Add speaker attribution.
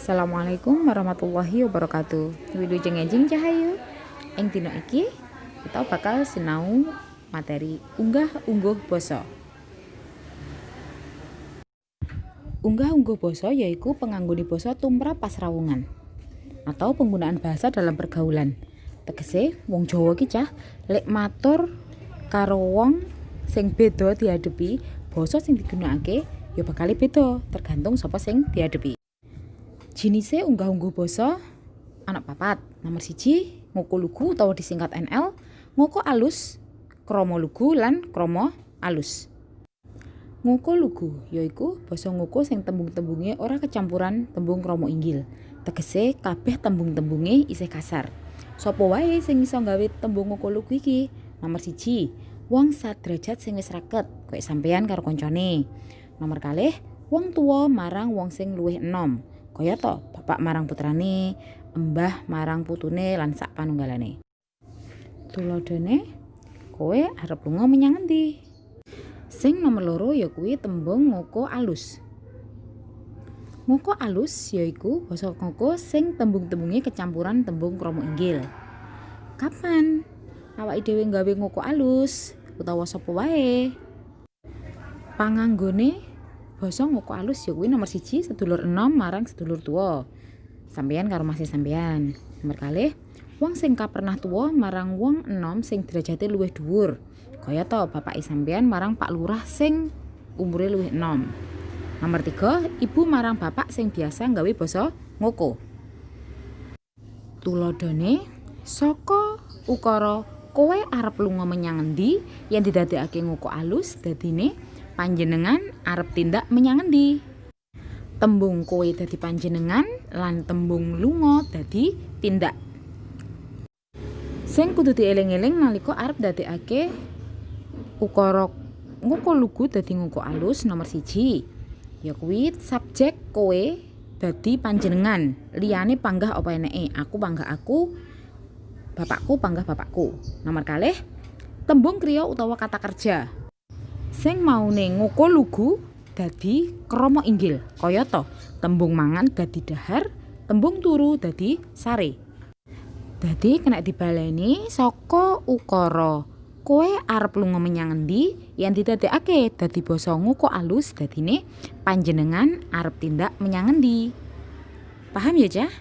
Speaker 1: Assalamualaikum warahmatullahi wabarakatuh. Wilujeng enjing Cahayu. Ing dina iki kita bakal sinau materi unggah-ungguh basa. Unggah-ungguh basa yaiku penganggone basa tumrap pasrawungan atau penggunaan bahasa dalam pergaulan. Tegese wong Jawa ki cah lek matur karo wong sing beda diadepi, basa sing digunakake ya bakal beda tergantung sapa sing diadepi. Jinise unggah-ungguh basa ana papat. Nomor 1 ngoko lugu utawa disingkat NL, ngoko alus, krama lugu lan krama alus. Ngoko lugu yaiku basa ngoko sing tembung-tembunge ora kecampuran tembung krama inggil. Tegese kabeh tembung-tembunge isih kasar. Sapa wae sing iso gawe tembung ngoko lugu iki? Nomor 1, wong sadrajat sing wis raket, koyo sampeyan karo koncone. Nomor 2, wong tuwa marang wong sing luwih enom. Kayata bapak marang putrane, embah marang putune lan sak panunggalane. Tuladhane, kowe arep lunga menyang endi? Sing nomor 2 ya kuwi tembung ngoko alus. Ngoko alus yaiku basa ngoko sing tembung-tembunge kecampuran tembung krama inggil. Kapan awake dhewe gawe ngoko alus utawa sapa wae? Panganggone basa ngoko alus ya kuwi nomor 1 sedulur enom marang sedulur tuwa. Sampeyan karo mase sampeyan. Nomor 2, wong sing kapernah tuwa marang wong enom sing derajate luwih dhuwur. Kayata bapake sampeyan marang Pak Lurah sing umure luwih enom. Nomor 3, ibu marang bapak sing biasa gawe basa ngoko. Tuladhane saka ukara kowe arep lunga menyang endi yen didadekake ngoko alus dadine panjenengan arep tindak menyang endi. Tembung kowe dadi panjenengan lan tembung lunga dadi tindak. Sing kudu dieling-eling nalika arep ndadekake ukara ngoko lugu dadi ngoko alus nomor 1 ya kuwi subjek kowe dadi panjenengan, liyane panggah apa eneke, aku panggah aku, bapakku panggah bapakku. Nomor 2, tembung kriya utawa kata kerja sing maune ngoko lugu dadi krama inggil, kayata tembung mangan dadi dahar, tembung turu dadi sare. Dadi kena dibaleni saka ukara kowe arep lunga menyang endi yen didadekake dadi basa ngoko alus dadine panjenengan arep tindak menyang endi. Paham ya, Cah?